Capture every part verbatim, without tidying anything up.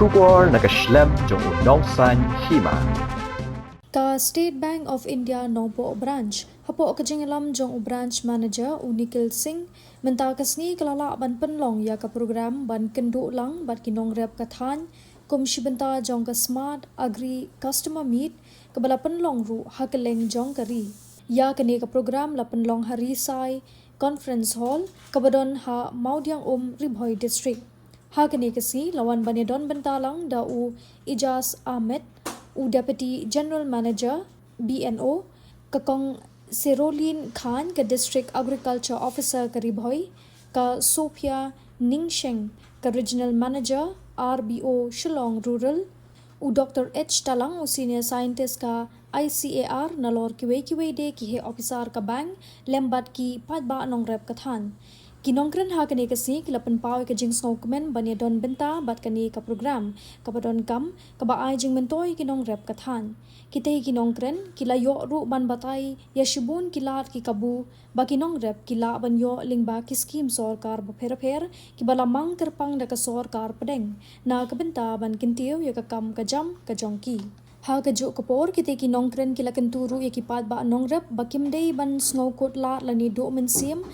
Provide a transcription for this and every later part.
Khubor na ka shlem jong u nongsaiñ hima. Ka State Bank of India Nongpoh Branch, hapoh ka jingïalam jong u Branch Manager u Nikhil Singh, mynta ka sngi ka la lah ban pynlong ïa ka program ban kynduh lang bad ki nongrep ka thaiñ, kum shi bynta jong ka Smart Agri Customer Meet, kaba la pynlong ruh ha kylleng jong ka ri. Ïa kane ka program la pynlong ha Ri Sai Conference Hall, kaba don ha Mawdiangum, Ri Bhoi District. Ha kane ka sngi la wan ban ïadon bynta lang da u Ijaz Ahmed, u Deputy General Manager B N O, ka Kong Serolin Khan, ka District Agriculture Officer ka Ri Bhoi, ka Sophia Ningsheng, ka Regional Manager R B O Shillong Rural, u Doctor H Talang, u Senior Scientist ka I C A R, nalor kiwei kiwei de ki heh ophisar ka bank, lem bad ki paidbah nongrep ka thaiñ. Ki nongkren ha kane ka sngi ki la pynpaw ïa ka jingsngewkmen ban ïadon bynta bad kane ka program, kaba donkam, kaba ai jingmyntoi ïa ki nongrep ka thaiñ. Kitei ki nongkren ki la ïoh ruh ban batai ïa shibun ki lad ki kabu ba ki nongrep ki lah ban ïoh lyngba ki skim sorkar bapher bapher kiba la mang kyrpang da ka sorkar pdeng, na ka bynta ban kyntiew ïa ka kam ka jam ka jong ki. Ha kajuh ka por, kitei ki nongkren ki la kyntu ruh ïa ki paidbah nongrep ba kim dei ban sngewkut lad lane duh mynsiem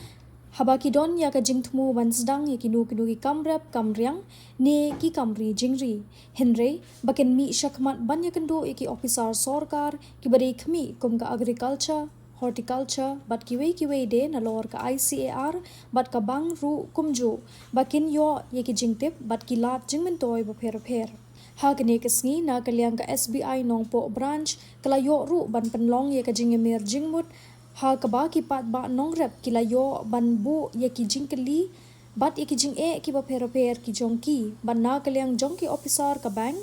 haba ki don ïa ka jingthmu ban sdang ïa kino kino ki kam rep kam riang ne ki kam ri jingri, hynrei ba kin mih shakhmat ban ïakynduh ïa ki ophisar sorkar kiba dei khmih, kum ka Agriculture, Horticulture bad kiwei kiwei de nalor ka I C A R bad ka bank ruh kumjuh, ba kin ïoh ïa ki jingtip bad ki lad jingmyntoi bapher bapher. Ha kane ka sngi, na ka liang ka S B I Nongpoh Branch ka la ïoh ruh ban pynlong ïa ka jingïamir jingmut, ha kaba ki paidbah nongrep ki la ïoh ban buh ïa ki jingkylli bad ïa ki jingeh kiba pher bapher ki jong ki, bad na ka liang jong ki ophisar ka bank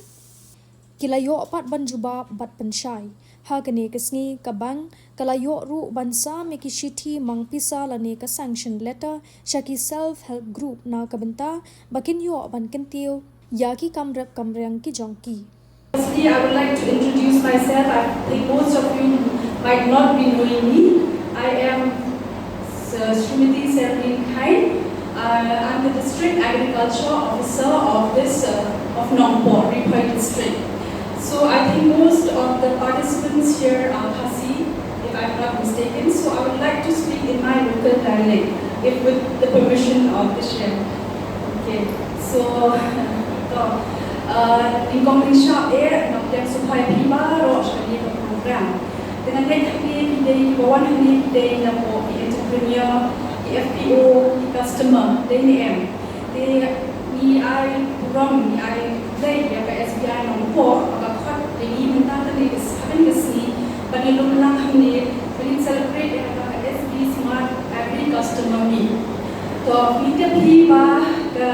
ki la ïoh pat ban jubab bad pynshai. Ha kane ka sngi, ka bank ka la ïoh ruh ban sam ïa ki shithi mang pisa lane ka sanction letter sha ki self help group, na ka bynta ba kin ïoh ban kyntiew ïa ki kam rep kam riang ki jong ki. Firstly, I would like to introduce myself. I think most of you might not be knowing me. I am, uh, Srimati Serlin Khain. Uh, I'm the District Agriculture Officer of this, uh, of Nongpoh, Ri Bhoi District. So I think most of the participants here are Khasi, if I'm not mistaken. So I would like to speak in my local dialect, if with the permission of the chair. Okay. So, to, uh, nyngkong nyngshap eh, nga pdiang sngewbha ïa phi baroh sha kane ka program. Te nga ngeit hangne phi dei, kiba wan hangne phi dei napoh ki entrepreneur, ki F P O, ki customer, dei ne em. Te ngi ai burom, ngi ai khublei ïa ka S B I Nongpoh ba ka khot ïa ngi mynta kane ka s-, ha kane ka sngi ban ïalum lang hangne, ban ïa celebrate ïa kata ka S B Smart Agri Customer Meet. To, ngi tip hi ba ka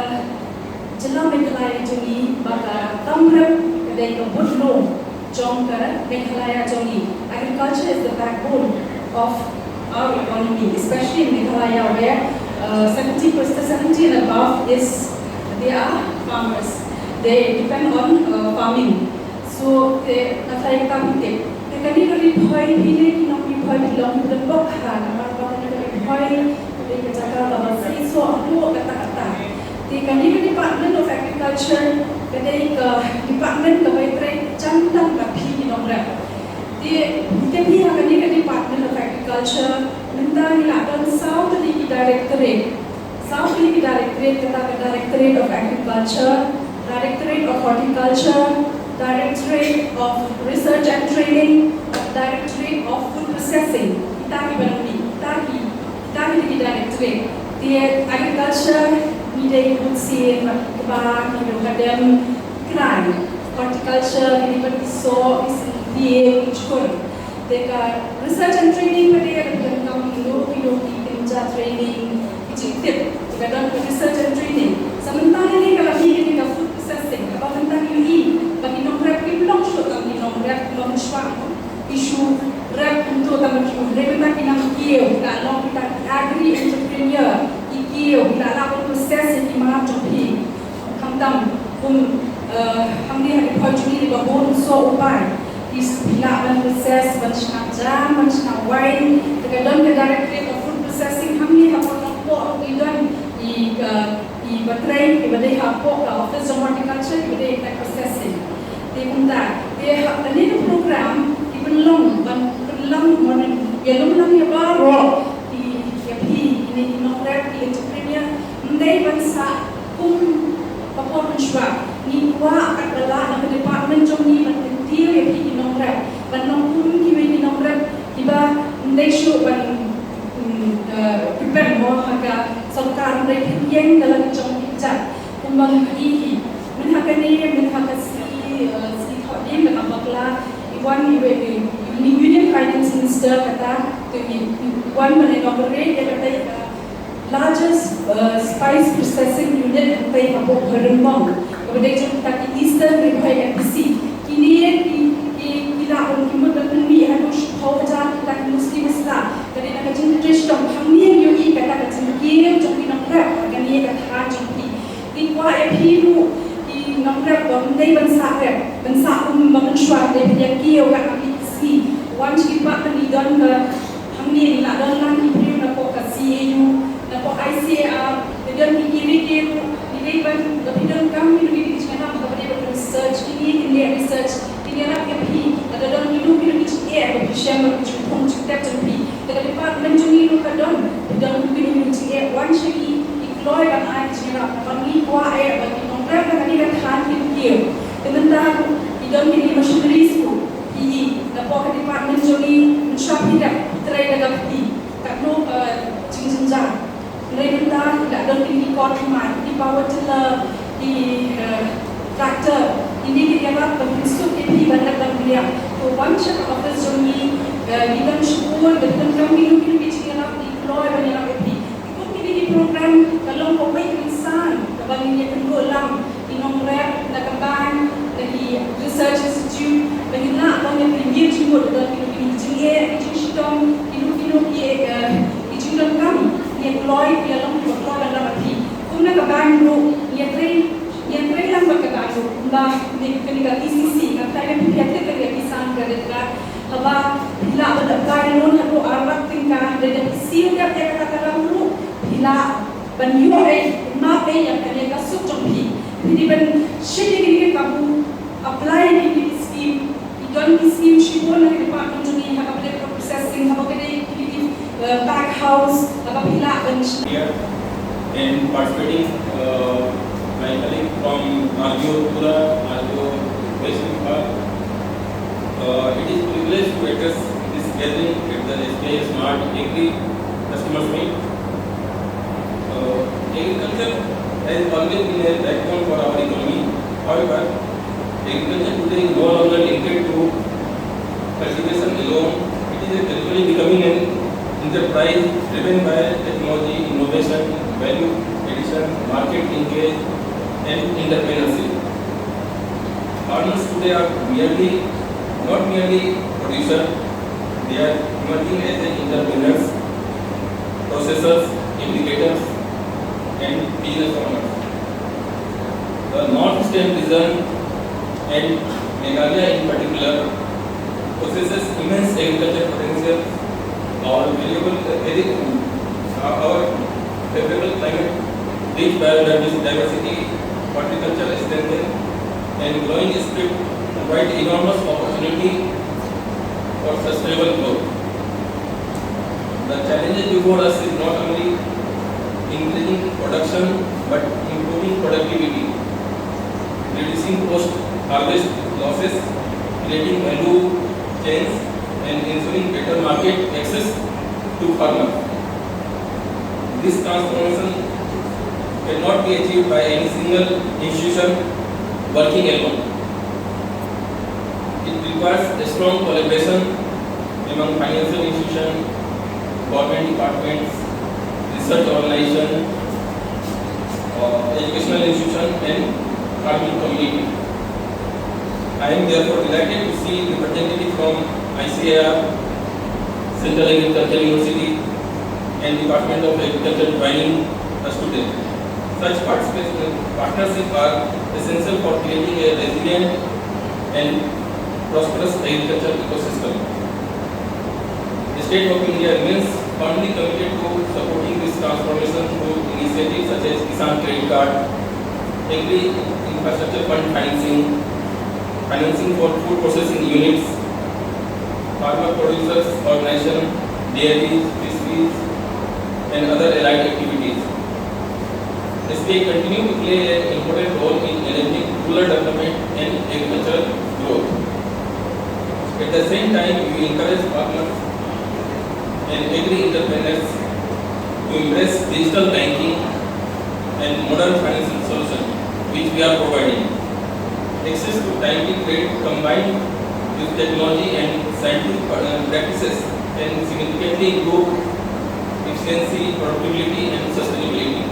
jylla Meghalaya jong ngi, ba ka kam rep ka dei ka but lum jong ka Meghalaya jong ngi. Agriculture is the backbone of our economy, especially in Meghalaya, where, uh, seventy percent, seventy and above is, they are farmers. They depend on, uh, farming. So, te, nga tharai kata phi tip. Te kane ka Ri Bhoi, phi ne ki nong Ri Bhoi, phi long phi da pok ha, namar ba kane ka Ri Bhoi ka dei ka jaka kaba seisoh haduh katta katta. Te kane ka Department of Agriculture ka dei ka department kaba trei jan tang bad phi ki nongrep. Te phi tip hi ha kane ka Department of Agriculture mynta ngi la don saw tylli ki directorate. Saw tylli ki directorate, kata ka Directorate of Agriculture, Directorate of Horticulture, Directorate of Research and Training, Directorate of Food Processing. Kita ki ban mih, kita ki, kita ki, ki directorate. Te agriculture ngi dei ka bun sien, kaba ngi dei ka dem krai. Horticulture ngi dei ban ki soh, ki sngewthuh, ki jhur. Te ka research and training pat ka dei ka donkam kino kino ki kynja training, ki jingtip. Te ka don ka research and training. Sa mynta kane ka la mih kane ka food processing. Kaba mynta ngi ïohi ba ki nongrep kim long shuh tang ki nongrep, ki long shuh ki shu rep kumto tang ki, hynrei mynta ki nang kiew, ki la long kita ki agri entrepreneur, ki kiew, ki la lah ban process ïa ki mat jong ki. Khamtam kum, eh, hangne ha Ri Bhoi jong ngi dei ba bun soh u pai. Ki, ki lah ban process ban shna jam, ban shna wine. Te ka don ka Directorate of Food Processing hangne hapoh Nongpoh ruh ki don i, eh, i ba trei, i ba dei hapoh ka Office of Horticulture, i ba dei ka Shuwa, ngi kwah katba lah na ka department jong ngi ban kyntiew ïa phi ki nongrep, ban long kum kiwei ki nongrep kiba ym dei shuh ban, mm, eh, depend mo ha ka sorkar, ym dei pynïeng da la ki jong ki kjat kumba ngi ïohi. Mynha kane, mynha ka sngi, eh, sngi Thohdieng kaba la bakla, i wan iwei i Union Finance Minister kata, to i wan ban inaugurate ïa kata ka largest, uh, spice processing unit hangtei hapoh Harimbong, kaba dei jong kita ki Eastern Ri Bhoi M P C. Kine ki, ki, ki lah ban, ki mut ban pynmih haduh shiphew hajar kita ki muesli muesla. Ka dei na ka jingtrei shitom hangne, ïohi kata ka jingkiew jong ki nongrep ha kane ka thaiñ jong phi. Ngi kwah ïa phi ruh ki nongrep ba ym dei ban sah rep, ban sah um ba mynshuwa, dei ban ïa kiew katba ki sngi. Wan sha ki department, ngi don ka hangne, ngi la don lang ki briew napoh ka C A U, napoh I C A R, ngi don ki, ki, ki ruh, ngi dei ban, ba phi donkam kino kino ki jingïarap kaba dei ban research, kine kin leh research, kin ïarap ïa phi, lada don kino kino ki jingeh ba phi shem, ba phi jingthung jingtep jong phi. Te ka department jong ngi ruh ka don, phi don kino kino ki jingeh, wan sha ngi, ngi kloi ban ai ki jingïarap, namar ngi kwah eh ba ki nongrep na kane ka thaiñ kin kiew. Te mynta ruh ki don kine ki machineries ruh, phi i, napoh ka department jong ngi, mynshuwa phi dep, phi trei da ka kti, katno ka jingjynjar. Hynrei mynta ki la don kine ki kot thymmai, ki power tiller, ki, eh, tractor, kine ki ïarap ban pynsuk ïa phi ban leh ban pynïap. To wan sha ka office jong ngi, eh, ngi don shibun, ngi donkam kino kino ki jingïarap, ngi kloi ban ïarap ïa phi. Kum kine ki program ka long kawei ka kynsan kaba ngin ïakynduh lang, ki nongrep na ka bank, na ki research institute, ba ngin lah ban ïa pynïeng jingmut, don kino kino ki jingeh, ki jingshitom, kino kino ki, eh, ki jingdonkam, ngi ïa kloi, ngi ïa long kiba kloi ban ïarap ïa phi. Kum na ka bank ruh, ngi ïatrei, ngi ïatrei lang bad ka bank ruh, kumba kane ka T C C, nga kynmaw ba phi ïatip ïa ka Kisan Credit Card, haba phi lah ban apply loan haduh ar lak tyngka, hynrei lada phi siew dep ïa kata ka loan ruh, phi lah ban ïoh ei, map ei ïa kane ka suk jong phi. Phi dei ban shim ïa kine ki kabu, apply ïa kine ki scheme. Ki don ki scheme shibun na ka department jong ngi, haba ka dei processing, haba ka dei kine ki, uh, pack house, haba phi lah ban shim. Here and participating, uh, my colleague from R G O Tura, R G O West Imphal. Uh, it is privilege to address this gathering at the S B I Smart Agri Customers Meet. Uh, agriculture has always been a backbone for our economy. However, agriculture today is no longer limited to cultivation alone. It is a gradually becoming an enterprise driven by technology, innovation, value addition, market linkage, and entrepreneurship. Farmers today are merely, not merely producers, they are emerging as entrepreneurs, processors, innovators, and business owners. The Northeastern region and Meghalaya in particular possesses immense agriculture potential. Our valuable, uh, very, uh, our favorable climate, rich biodiversity, horticultural strength, and growing spirit provide enormous opportunity for sustainable growth. The challenges before us is not only increasing production but improving productivity, reducing post-harvest losses, creating value chains, and ensuring better market access to farmers. This transformation cannot be achieved by any single institution working alone. It requires a strong collaboration among financial institutions, government departments, research organizations, uh, educational institutions, and farming community. I am therefore delighted to see representatives from I C A R, Central Agriculture University, and Department of Agriculture joining us today. Such participation, partnerships are essential for creating a resilient and prosperous agriculture ecosystem. The State of India remains firmly committed to supporting this transformation through initiatives such as Kisan Credit Card, Agri Infrastructure Fund financing, financing for food processing units, farmer producers organization, dairies, fisheries, and other allied activities. S B I continue to play an important role in development and agricultural growth. At the same time, we encourage farmers and agri-entrepreneurs to embrace digital banking and modern financial solutions which we are providing. Access to timely credit combined with technology and scientific uh, practices can significantly improve efficiency, profitability, and sustainability.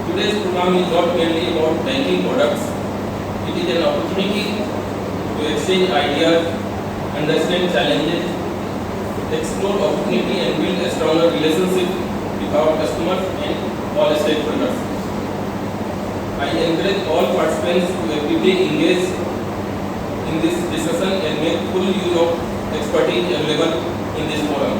Today's program is not merely about banking products. It is an opportunity to exchange ideas, understand challenges, explore opportunity, and build a stronger relationship with our customers and all stakeholders. I encourage all participants to actively engage in this discussion and make full use of expertise available in this forum.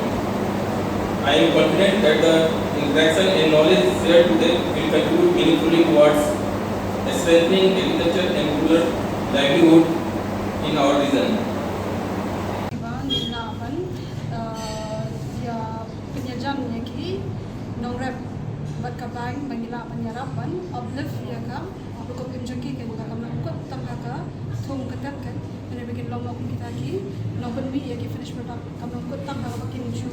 I am confident that the interaction and knowledge shared today will contribute meaningfully towards strengthening agriculture and rural livelihood in our region. Ba ngi lah ban, uh, ïa pynïajan ïa ki nongrep bad ka bank ba ngi lah ban ïarap ban uplift ïa ka rukom im jong ki, kan, ka kam nang kut tang ha ka thung ka tep, kan, hynrei ba kin long noh kum kita ki nongpynmih ïa ki finished product, kam nang kut tang ha kaba kin ju,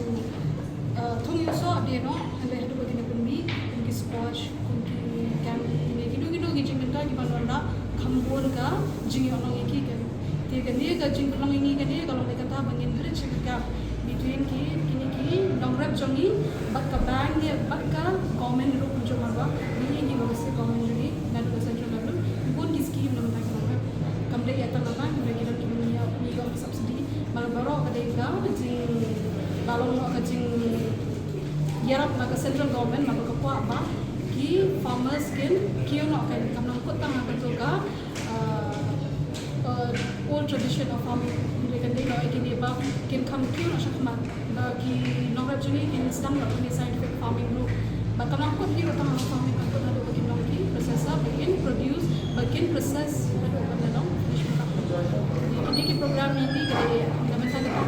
uh, thung ïa u soh die noh, hynrei haduh ba kin ïa pynmih kum ki sponge, kum ki candy ne kino kino ki jingmyntoi kiba wanrah kham bun ka jingïohnong ïa ki, kan. Te kane ka jingpynlong ïa ngi kane ka long kata ba ngin bridge ïa ka gap between ki, kine ki nongrep jong ngi bad ka bank ne bad ka government ruh kumjuh, namar ba ngi ïohi ba ka state government jong ngi naduh ka central level bun ki scheme na bynta ki nongrep. Kam dei ïa tang ka bank, hynrei ki don kiba ngi ïoh, ngi ïoh subsidy. Mar baroh ka dei ka jing, ba long noh ka jingïarap na ka central government, naba ka kwah ba ki farmers kin kiew noh, kan, kam nang kut tang ha kato ka uh, uh, old tradition of farming. Hynrei kan dei noh ïa kine ba kin kham kiew noh shakhmat, ba ki nongrep jong ngi kin sdang noh ïa kine scientific farming ruh. Ba kam nang kut hi ruh tang ha farming, kam kut haduh ba kin long ki processor, ba kin produce, ba kin process haduh ban long finished product. Ïa kine ki program ïa ngi ka dei na bynta kata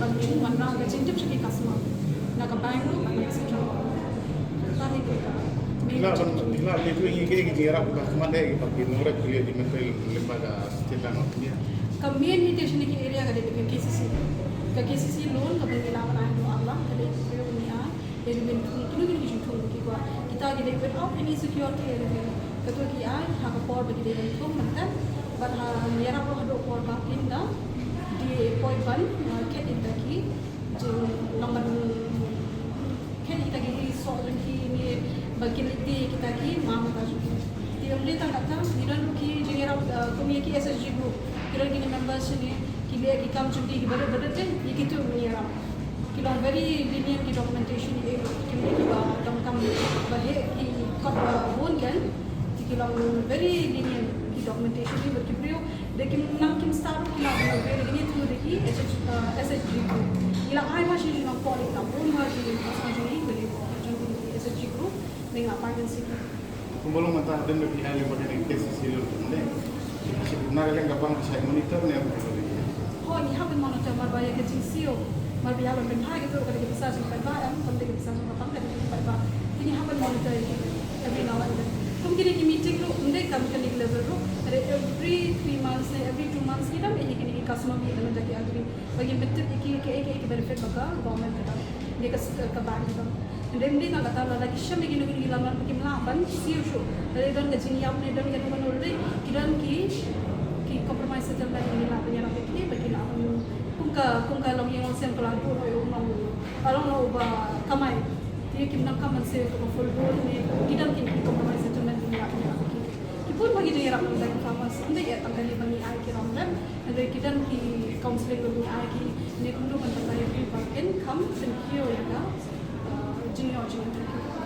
ba ngin wanrah ka jingtip sha ki customer na ka bank ruh bad na ka central government. Kata hi ka main objective. Ngi la ban, ngi la ban ïathuh ïa ngi kaei ka jingïarap ba ka man dei ba ki nongrep ki leh jingmyntoi lyngba ka state bank of India. Ka main hi te shane ki area ka dei ka K C C. Ka K C C loan kaba ngi la ban ai haduh ar lak ka dei ka briew ngi ai. Dei ban thung kino kino ki jingthung ba ki kwah. Kita ki dei without any security or anything. Kato ki ai ha ka por ba ki dei ban thung mynta bad ha ïarap ruh haduh por ba kin da die poi ban, uh, khet ïa kita ki jing, nang ban khet ïa kita ki soh jong ki ne ba kin leit die ïa kita ki ma mata jong ki. Te ym dei tang kata, ngi don ruh ki jingïarap, uh, kum ïa ki S H G group. Ki don kine members ne ki leh ki kam jong ki kiba rit ba rit, ïa kito ngi ïarap. Ki long very lenient ki documentation, ïa ki, ki ba donkam ba heh ki kot ba bun, kan. Te ki long very lenient ki documentation, ïa ki briew da kim nang kim start ruh ki la ban upgrade ïa kine through da ki S H, uh, S H G group. Ngi la ai ba shi nongpoi, la bun ba ki customer jong ngi ba leh jong ki S H G group, ngi la pynshai. Kumba long mynta hadien ba phi ai lyngba kane ka K C C loan, ne? Na ka liang ka bank phi sa monitor ne em? Hooid, ngi hap ban monitor, namar ba ïa ka jingsiew, namar ba ïa lada pynbha kito ka dei ka pisa jong ka paidbah, em, kam dei ka pisa jong ka bank, ka dei ka paidbah. Te ngi hap ban monitor ïa ki every now and then. Kum kine ki meeting ruh, ym dei kam kane ka level ruh, ka dei every three months ne every two months ngi dang ïa kine ki customer meet na bynta ki agri. Ba ngin pyntip ïa ki kaei kaei ki benefit ba ka government ka don, ne ka s-, ka bank ka don. Hynrei ym dei tang kata, lada ki shem ïa kino kino ki lamlam ba kim lah ban siew shuh, lada don ka jingïap ne don kano kano, lada ki don ki, ki compromise settlement, ngi lah ban ïarap ïa ki ba ki lah ban, kum ka, kum ka longïing longsem ka la duh noh ïa u nong, ka long noh uba kamai. Te kim nang kam ban siew ïa ka full loan ne, ki don ki, ki compromise settlement, ngi lah ban ïarap ïa ki. Ki bun ba ki jingïarap na bynta ki farmers, ym dei tang kane ba ngi ai ki rangrep, hynrei ki don ki counselling ba ngi ai ki ne kumno ban batai ïa ki ba kin kham pynkiew ïa ka, uh, jingïoh jingïoh.